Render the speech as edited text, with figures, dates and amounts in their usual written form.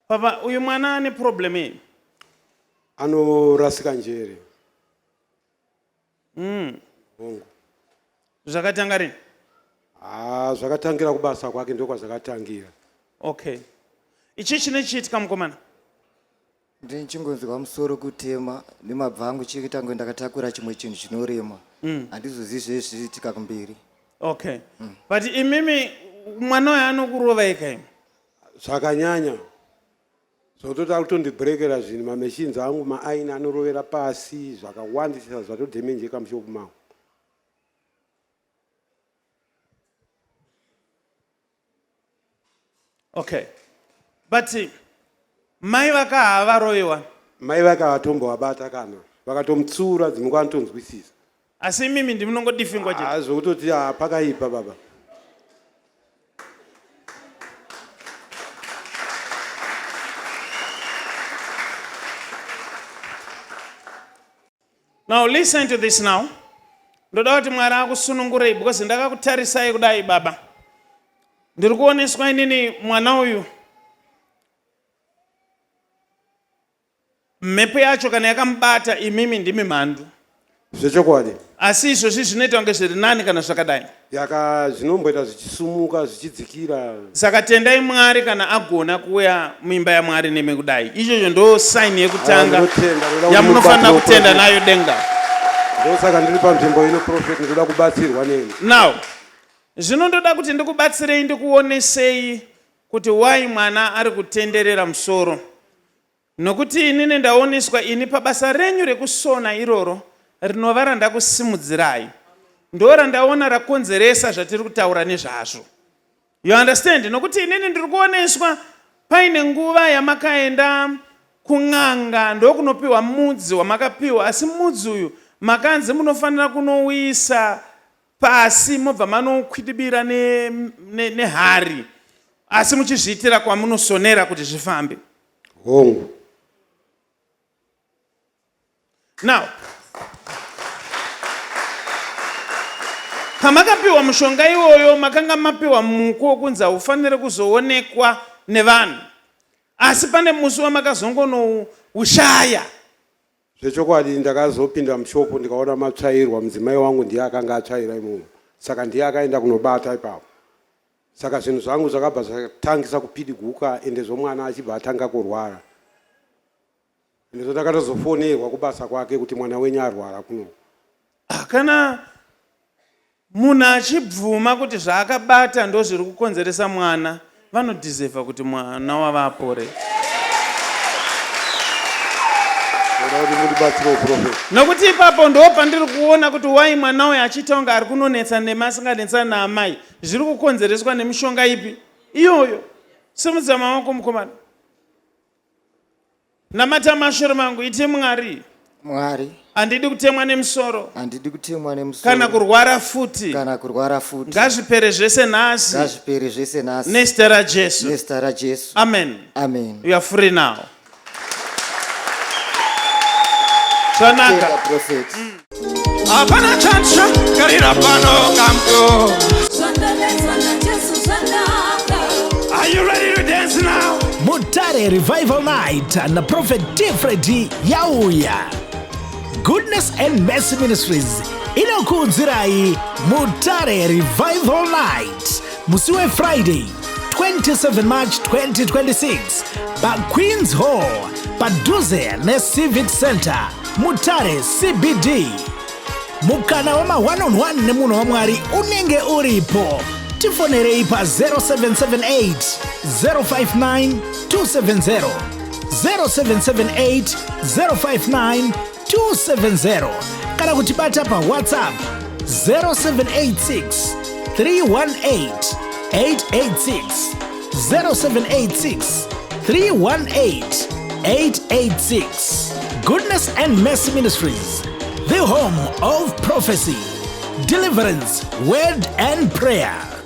Papa, uyu mwana ane problem iyi. Anorasika njere. Hongu. Zvakatanga rini? Ah, zvakatangira kubasa kwake ndokwazvakatangira. Okay. Ichi chine chiitika mukomana? Ndichingonzwa musoro kutema nemabva angu chiita kunge ndakatakura chimwe chinhu chinorema. Handizozivi zvee zvichiitika kumberi. Okay. But imimi mwana uyu anokurova ika imi. Zvakanyanya. Zvototi ari kutondibreakera zvinhu mamachines angu maaini anorovera pasi zvakawandisa zvatodhemenjeka mushopu mangu. Okay. But mai vaka havaroviwa. Mai vake havatombovabata kana vakatomutsiura dzimwe nguva anotonzwisisa. Asi imimi ndimunongodifingwa chete. Ah, zvekutoti ah, pakaipa baba. Now listen to this now. Ndoda kuti Mwari akusunungurei because ndakakutarisai kudai baba. Ndiri kuoneswa inini mwana uyu mhepo yacho kana yakamubata imimi ndimi mhandu. Zvechokwadi. Asi izvozvi zvinoita kunge zviri nani kana zvakadai. Yaka zvinomboita zvichisumuka zvichidzikira. Saka tendai Mwari kana agona kuuya muimba yaMwari nemi kudai. Ichocho ndo sign yekutanga yamunofanira kutenda nayo denga. Ndosaka ndiri panzvimbo ino prophet ndoda kubatsirwa nemi. Now, zvino ndoda kuti ndikubatsirei ndikuonesei kuti why mwana ari kutenderera musoro. Nokuti inini ndaoneswa ini pabasa renyu rekusona iroro rinova randakusimudzirai ndorandaona rakonzeresa zvatiri kutaura nezvazvo. You understand? Nokuti inini ndiri kuoneswa paine nguva yamakaenda kun'anga ndokunopiwa mudzi wamakapiwa asi mudzi uyu makanzi munofanira kunouisa pasi mobva manokwidibira nehari ne, ne asi muchizviitira kwamunosonera kuti zvifambe. Hongu. Now, pamakapiwa mushonga iwoyo makanga mapiwa muko wokunzi haufanire kuzoonekwa nevanhu asi pane musi wamakazongonoushaya. Zvechokwadi ndakazopinda mushopu ndikaona matsvairwa mudzimai wangu ndiye akanga atsvaira imomo saka ndiye akaenda kunobata ipapo saka zvinhu zvangu zvakabva zvatangisa kupidiguka ende zvomwana achibva atanga kurwara ende zvandakatozofonerwa kubasa kwake kuti mwana wenyu arwara kuno. Ah, kana Munhu achibvuma kuti zvaakabata ndozviri kukonzeresa mwana vanodhizevha kuti mwana wavo apore. Nokuti ipapo ndo pandiri kuona kuti wai mwana uyu achiita kunge ari kunonetsa nemi asinganetsani naamai zviri kukonzereswa nemishonga ipi iyoyo. Simudza maoko mukomana. Namata mashoro mangu iti Mwari. Mwari. Handidi kutemwa nemusoro. Handidi kutemwa nemusoro. Kana kurwara futi. Kana kurwara futi. Ngazvipere zvese nhasi. Ngazvipere zvese nhasi. Nezita raJesu. Nezita raJesu. Amen. Amen. You are free now. Zvanaka. Prophet. Hapana chatsva garira pano kamko. Are you ready to dance now? Mutare Revival Night na Prophet T Freddy yauya. Goodness and Mercy Ministries inokuunzirai Mutare Revival Night musi weFriday 27 March 2026 paQueens Hall padhuze neCivic Center Mutare CBD. Mukana wema 1 on 1 nemunhu waMwari unenge uripo. Tifonerei pa 0778 059 270 0778 059 270 kana kutibata pa WhatsApp 0786 318 886 0786 318 886. Goodness and Mercy Ministries, the home of prophecy, deliverance, word, and prayer.